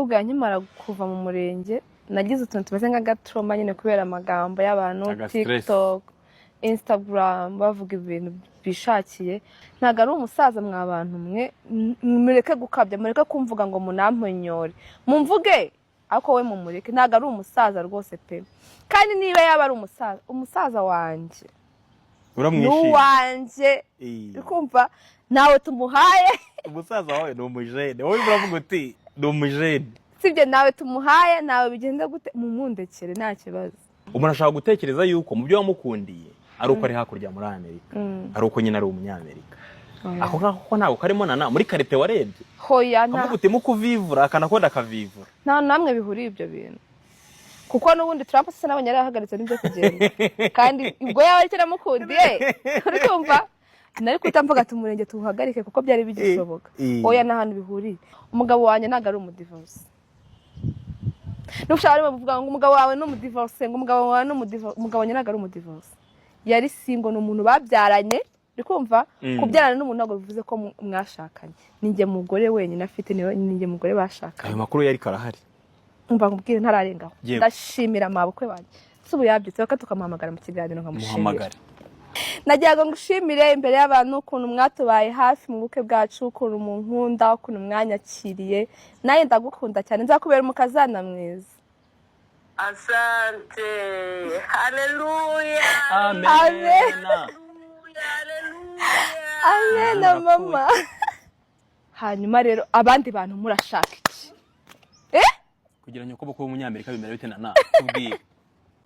Ubwo nkimara kuva mu murenge, nagize utuntu tumeze nk'agatrauma nyine, kubera amagambo y'abantu. Aga-stress. TikTok, Instagram, bavuga ibintu bishakiye. Ntabwo ari umusaza, mwa bantu mwe. Mureke gukabya, mureke kumvuga ngo munamponyore, mumvuge, ariko we mumureke. Ntabwo ari umusaza rwose pe. Kandi niba yaba ari umusaza, umusaza wanjye ni Uramwishimiye? uwanjye. Uri kumva, ntawe tumuhaye. Umusaza wawe ni umujene, wowe uravuga uti ni umujene. Sibyo, nawe tumuhaye, nawe bigenda gute, mumundekere, nta kibazo. Umuntu ashobora gutekereza yuko mu byo wamukundiye ari uko ari hakurya muri Amerika, ari uko nyine ari Umunyamerika. Ako ngako ko ntabwo karimo nana muri qualité warebye? Hoya, nta. Kavuga uti mukuvivura akanakunda akavivura. Nta namwe bihuriye ibyo bintu, kuko n'ubundi Trump se nabonye yarahagaritse n'ibyo kugenda, kandi ubwo yaba aricyo namukundiye, uri kumva, nari kuhita mvuga ati umurenge tuwuhagarike, kuko byari bigishoboka. Oya, nta hantu bihuriye. Umugabo wanjye ntabwo ari umudivorce. Nushaka barimo bavuga ngo umugabo wawe ni umudivorce, ngo umugabo wawe ni umudivorce. Umugabo wanjye ntabwo ari umudivorce, yari single, ni umuntu babyaranye, uri kumva? Kubyarana n'umuntu ntabwo bivuze ko mwashakanye. Ni njye mugore wenyine afite, ni njye mugore bashakanye. Ayo makuru yari karahari. Umva nkubwire, ntararengaho. Yego. Ndashimira mabukwe wanjye. Se ubu yabyutse, baka tukamuhamagara mu kiganiro nkamushimira? Muhamagare. Nagira ngo ngushimire imbere y'abantu ukuntu mwatubaye hafi mu bukwe bwacu, ukuntu munkunda, ukuntu mwanyakiriye. Nanjye ndagukunda cyane, nzakubera umukazana mwiza. Asante. Haleluya. Amen. Haleluya. Amen. Murakoze. Mama, hanyuma rero abandi bantu murashaka iki? Kugira nyoko bukwe w'Umunyamerika bimera bite? Nana, tubwire.